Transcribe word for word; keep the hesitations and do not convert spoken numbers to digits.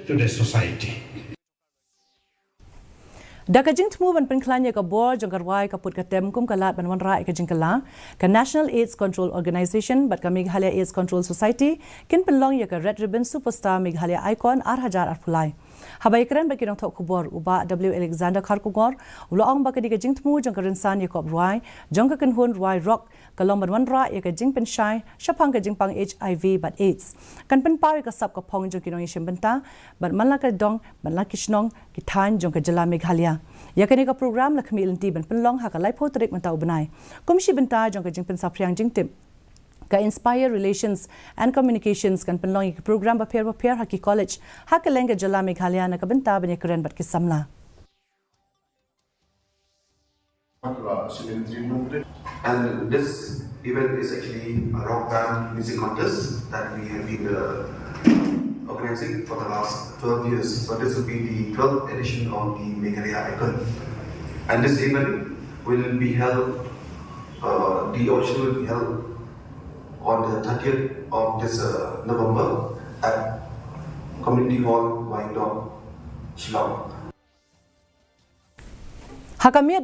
to the society. Da ka jingthmu ban pynkhlaiñ ïa ka bor jong ka rwai ka put ka tem kum ka lad ban wanrah ïa ka jingkylla, ka National AIDS Control Organisation bad ka Meghalaya AIDS Control Society kin pynlong ïa ka Red Ribbon Superstar Meghalaya Icon ar hajar arphew lai. Haba ïakren bad ki nongthoh khubor, u Bah W Alexander Kharkongor u la ong ba ka dei ka jingthmu jong ka rynsan ïakob rwai jong ka kynhun rwai rock ka long ban wanrah ïa ka jingpynshai shaphang ka jingpang HIV bad AIDS. Kan pynpaw ïa ka sap ka phong jong ki nongïashim bynta bad man la ka dong, man la ki shnong, ki thaiñ jong ka jylla Meghalaya. Ïa kane ka program la khmih lynti ban pynlong ha ka laiphew tarik mynta u bnai. Kum shi bynta jong ka jingpynsaphriang jingtip, ka Inspire Relations and Communications kan pynlong ïa ki program bapher bapher ha ki college ha kylleng ka jylla Meghalaya na ka bynta ban ïakren bad ki samla. And this event is actually a rock band music contest that we have been uh, organizing for the last twelve years. So this will be the twelfth edition of the Meghalaya Icon. And this event will be held, uh, the audition will be held on the thirtieth of this uh, November at Community Hall, Wyandotte, Shillong. Ha ka miet